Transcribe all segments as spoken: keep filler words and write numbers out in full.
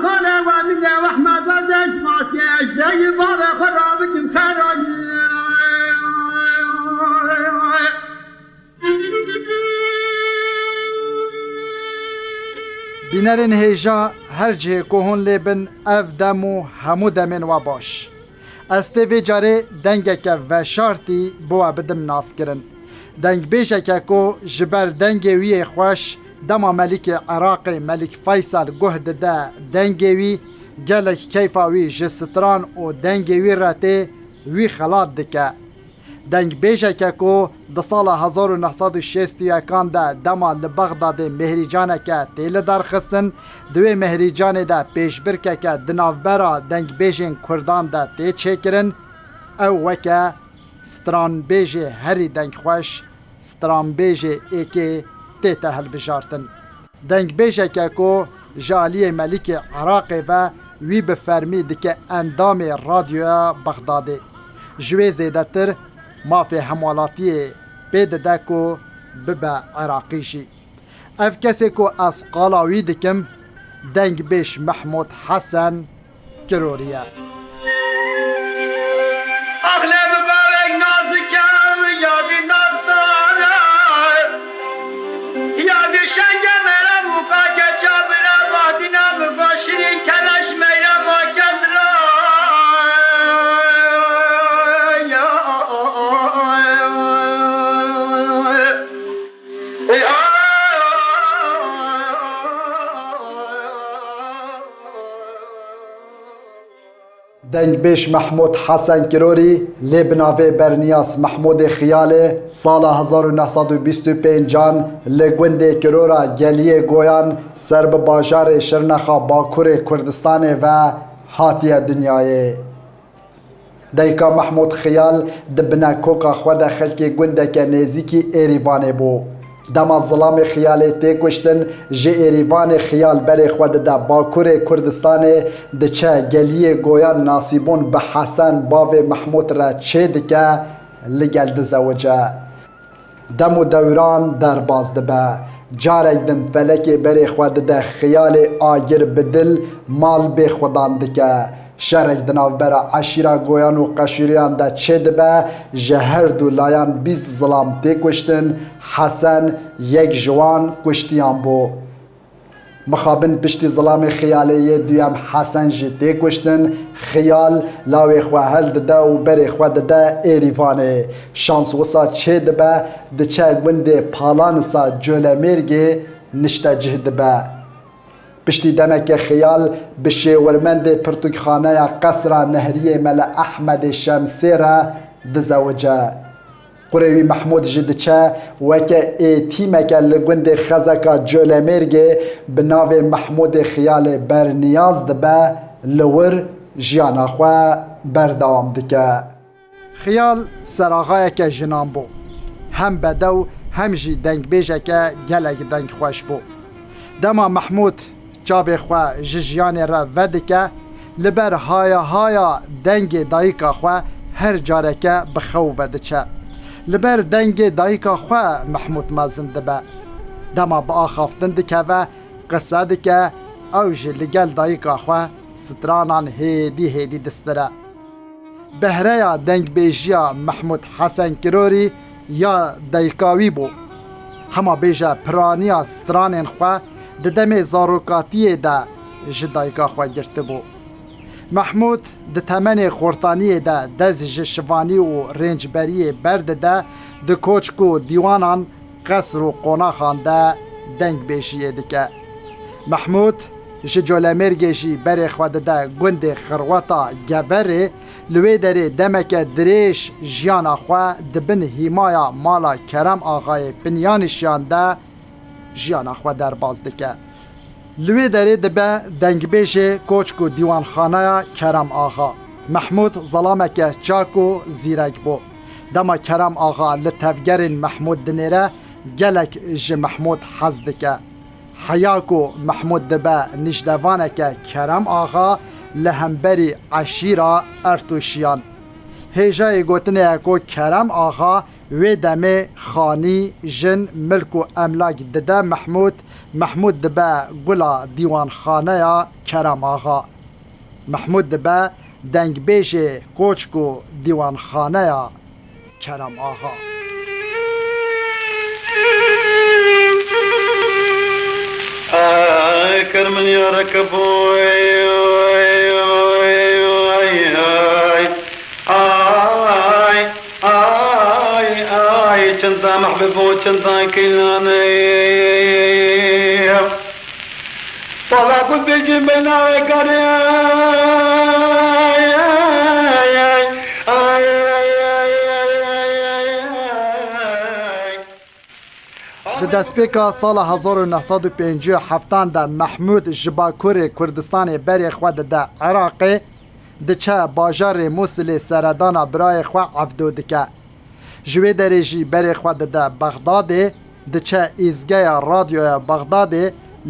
Kale ve min de Ehmed ve Deşmatiye, ejdeyî bavê xwe rabikim xerayî. Bînerên hêja her cihê ku hûn lê bin, ev dem û hemû demên we baş. Ez tê vê carê dengeke veşartî bi we bidim naskirin. Dengbêjeke ku ji ber dengê wî yê xweş dema Melikê Iraqê Melik Feysel guh dide dengê wî, gelek keyfa wî ji stran û dengê wî re tê, wî xelat dike. Dengbêjeke ku di sala hezar û neh sed û şêst û yekan de dema li Bexdadê mêhrîcaneke tê lidarxistin, di wê mêhrîcanê de pêşbirkeke di navbera dengbêjên kurdan de tê çêkirin, ew weke stranbêjê herî dengxweş, stranbêjê êkê tête hilbijartin. Dengbêjeke ku ji aliyê Melikê Iraqê ve wî bi fermî dike endamê Radyoya Bexdadê. Ji wê zêdetir mafê hemwelatiyê pê dide ku bibe Iraqî jî. Ev kesê ku ez qala wî dikim, dengbêj Mehmûd Hesen Kirorî ye. Ax lê bi bavek nazik e, yadî nastare. Yadî şenge mere muka keça bira badîna bi başirî keleş meyra ma kendra. Dengbêj Mehmûd Hesen Kirorî, lê bi navê Berniyaz Mehmûdê Xiyalê, sala hezar û neh sed û bîst û pêncan li gundê Kirora Geliyê Goyan ser bi bajarê Şirnexa Bakurê Kurdistanê ve hatiye dinyayê. Dayika Mehmûd Xiyal di binekoka xwe de xelkê gundeke nêzîkî Êrîvanê bû. Dema zilamê Xiyalê tê kuştin, ji Êrîvanê Xiyal berê xwe dide Bakurê Kurdistanê, diçe Geliyê Goyan nasîbûn bi Hesen bavê Mehmûd re çê dike, li gel dizewice. Dem û dewran derbas dibe. Carek din felekê berê xwe dide Xiyalê agir bi dil mal bê xudan dike. Şerek di navbera eşîra Goyan û Qeşûriyan de çê dibe, ji her du layan bîst zilam tê kuştin, Hesen yek ji wan kuştiyan bû. Mixabin piştî zilamê Xiyalê yê duyem Hesen jî tê kuştin, Xiyal lawê xwe hel dide û berê xwe dide Êrîvanê. Şans wisa çê dibe, diçe gundê Palanisa Colemêrgê niştecih dibe. Piştî demeke Xiyal bi şêwirmendê pirtûkxaneya Qesra Nehriyê Mele Ehmedê Şemsê re dizewice. Kurê wî Mehmûd jî diçe weke êtîmeke li gundê xezeka Colemêrgê bi navê Mehmûdê Xiyalê Berniyaz dibe, li wir jiyana xwe berdewam dike. Xiyal seraxayeke jinan bû. Hem bedew hem jî dengbêjeke gelek dengxweş bû. Dema Mehmûd çavê xwe ji jiyanê re vedike, li ber haya haya dengê dayika xwe her careke bi xew vediçe. Li ber dengê dayika xwe Mehmûd mezin dibe. Dema bi axaftin dikeve, qise dike, ew jî li gel dayika xwe stranan hêdî hêdî distire. Behreya dengbêjiya Mehmûd Hesen Kirorî ya dayika wî bû. Hema bêje piraniya stranên xwe di demê zarokatiyê de ji dayika xwe girtibû. Mehmûd di temenê xortaniyê de dest ji şivanî û rêncberiyê berdide, di koçk û dîwanan qesr û qonaxan de dengbêjiyê dike. Mehmûd ji Colemêrgê jî berê xwe dide gundê Xirweta Geverê, li wê derê demeke dirêj jiyana xwe di bin hîmaya mala Kerem Axayê Pinyanişiyan de jiyana xwe derbas dike. Li wê derê dibe dengbêjê koçk û dîwanxaneya Kerem Axa. Mehmûd zelameke çak û zîrek bû. Dema Kerem Axa li tevgerên Mehmûd dinêre, gelek ji Mehmûd hez dike. Heya ku Mehmûd dibe nîjdevaneke Kerem Axa li hemberî eşîra Ertûşiyan. Hêjayê gotinê ye ku Kerem Axa wê demê xanî, jin, milk û emlak dide Mehmûd, Mehmûd dibe gula dîwanxaneya Kerem Axa. Mehmûd dibe dengbêjê koçk û dîwanxaneya Kerem Axa. Ay, kir min ya Rekib, oy, oy, oy, oy, ay, ay, ay, ay, çinda mehbûb û çinda kîlan, ey, ey, ey. Sala ku dêjin beyna wê karê. Di destpêka sala hezar û neh sed û pêncî û heftan de Mehmûd ji Bakurê Kurdistanê berê xwe dide Iraqê, diçe bajarê Mûsilê seredana birayê xwe Evdo dike. Ji wê derê jî berê xwe dide Bexdadê, diçe îzgeya radyoya Bexdadê,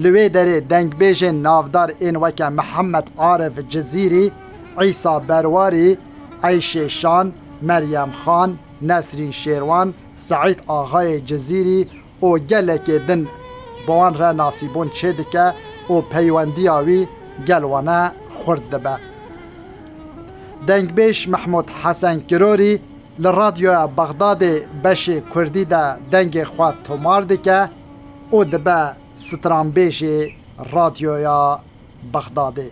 li wê derê dengbêjên navdar ên weke Mihemed Arif Cizîrî, Îsa Berwarî, Eyşê Şan, Meryem Xan, Nesrîn Şêrwan, Seîd Axayê Cizîrî û gelekê din bi wan re nasîbûn çêdike û peywendiya wî gel wane xurt dibe. Dengbêj Mehmûd Hesen Kirorî li Radyoya Bexdadê beşê kurdî de dengê xwe tomar dike û dibe stranbêjê Radyoya Bexdadê.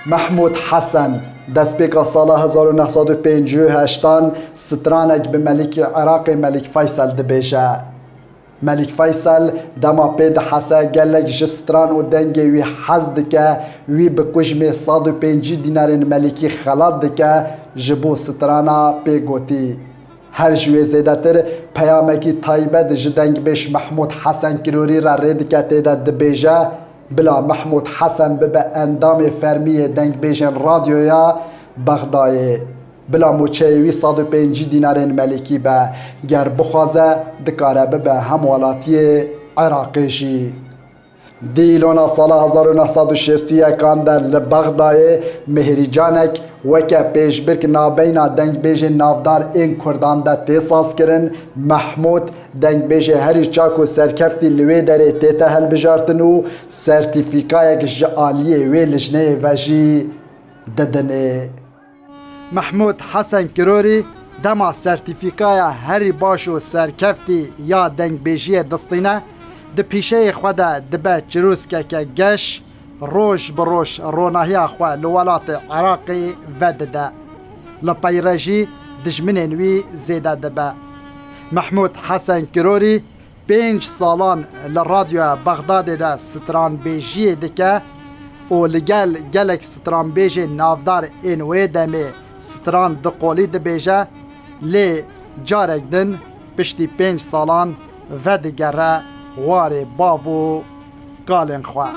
Mehmûd Hesen, destpêka sala hezar û neh sed û pêncî û heştan stranek bi Melikê Iraqê Melik Feysel dibêje. Melik Feysel dema pê dihese gelek ji stran û dengê wî hez dike, wî bi kujmê sed û pêncî dînarên melikî xelat dike, ji bo strana pê gotî. Her ji wê zêdetir peyamekî taybet ji dengbêj Mehmûd Hesen Kirorî re rê dike, tê de dibêje, Bila Mehmûd Hesen bibe endamê fermî yê dengbêjên radyoya Bexdayê. Bila mûçeyê wî sed û pêncî dînarên melikî be. Ger bixwaze, dikare bibe hemwelatiyê Iraqê jî. Dîlona sala hezar û neh sed û şêst û yekan de li Bexdayê Mihrîcanek weke pêşbirk nabeyna dengbêjên navdar ên kurdan de tê sazkirin. Mehmûd, dengbêjê herî çak û serkeftî li wê derê tête hilbijartin û sertîfîkayek ji aliyê wê lijneyê ve jî didinê. Mehmûd Hesen Kirorî dema sertîfîkaya herî baş û serkeftî ya dengbêjiyê distîne, di pîşeyê xwe de dibe çirûskeke geş, roj bi roj ronahiya xwe li welatê Iraqê vedide. Li pey re jî dijminên wî zêde dibe. Mehmûd Hesen Kirorî pênc salan li Radyoya Bexdadê de stranbêjiyê dike û li gel gelek stranbêjên navdar ên wê demê stran diqolî dibêje, lê carek din piştî pênc salan vedigere warê bav û kalên xwe.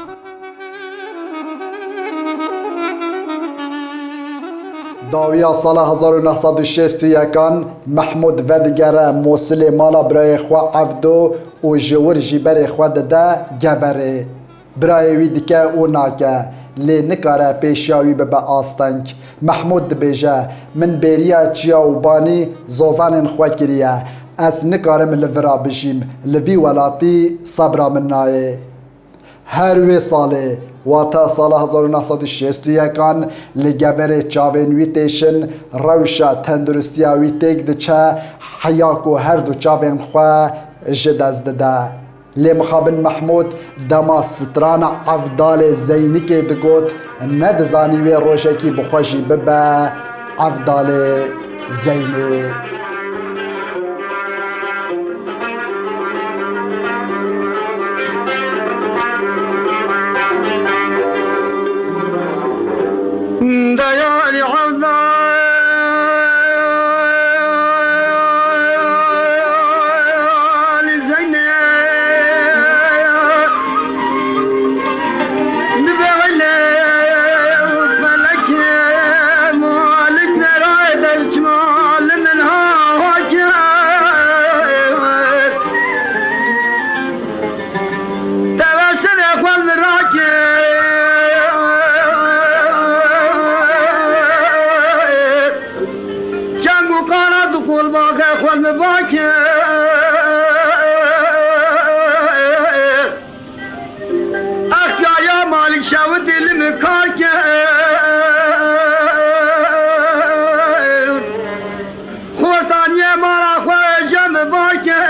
Dawiya sala hezar û neh sed û şêst û yekan Mehmûd vedigere Mûsilê mala birayê xwe Evdo û ji wir jî berê xwe dide Geverê. Birayê wî dike û nake, lê nikare pêşiya wî bibe asteng. Mehmûd dibêje, Min bêriya çiya û banî zozanên xwe kiriye. Ez nikarim li vira bijîm, li vî welatî sebra min nayê. Her wê salê, wata sala hezar û neh sed û şêst û yekan, li Geverê çavên wî têşin, rewşa tenduristiya wî têk diçe, heya ku her du çavên xwe ji dest dide. Lê mixabin Mehmûd dema strana Evdalê Zeynikê digot, nedizanî wê rojekî bi xwe jî bibe Evdalê Zeynê. Dayali Evdal Zeynep, nibele felek malik neraye derçmal min ha hakim. Tevesine xwe li rakir. Çeng û qara di qolbaxe xwe li bakir. Extiyaya Malik Şewitî li min kar kir. Xortaniye mala xwe ji min bar kir.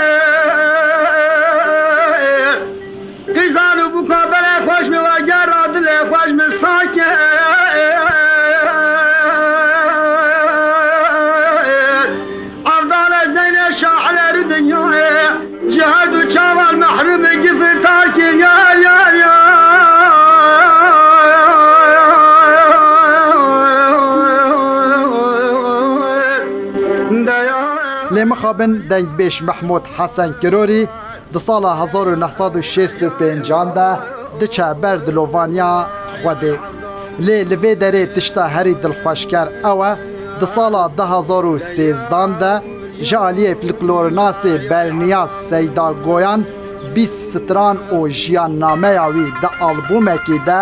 Qîzan û bûka belê xweş min wegera dilê xweş min sar kir. Evdale Zeynê şaxlêrî dinyayê ji her du çavan mehrûmî giftar kir. Ya, ya, ya. Lê mixabin dengbêj Mehmûd Hesen Kirorî di sala hezar û neh sed û şêst û pêncan de diçe ber dilovaniya Xwedê. Lê li vê derê tişta herî dilxweşker ew e, di sala du hezar û sêzdan de ji aliyê folklornasê Berniyaz Seyda Goyan bîst stran û jiyannameya wî di albûmekê de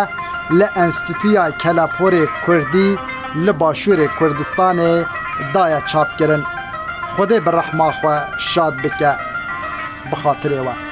li Enstîtuya Keleporê Kurdî li Başûrê Kurdistanê daye çapkirin. Xwedê bi rehma xwe şad bike. Bi xatirê we.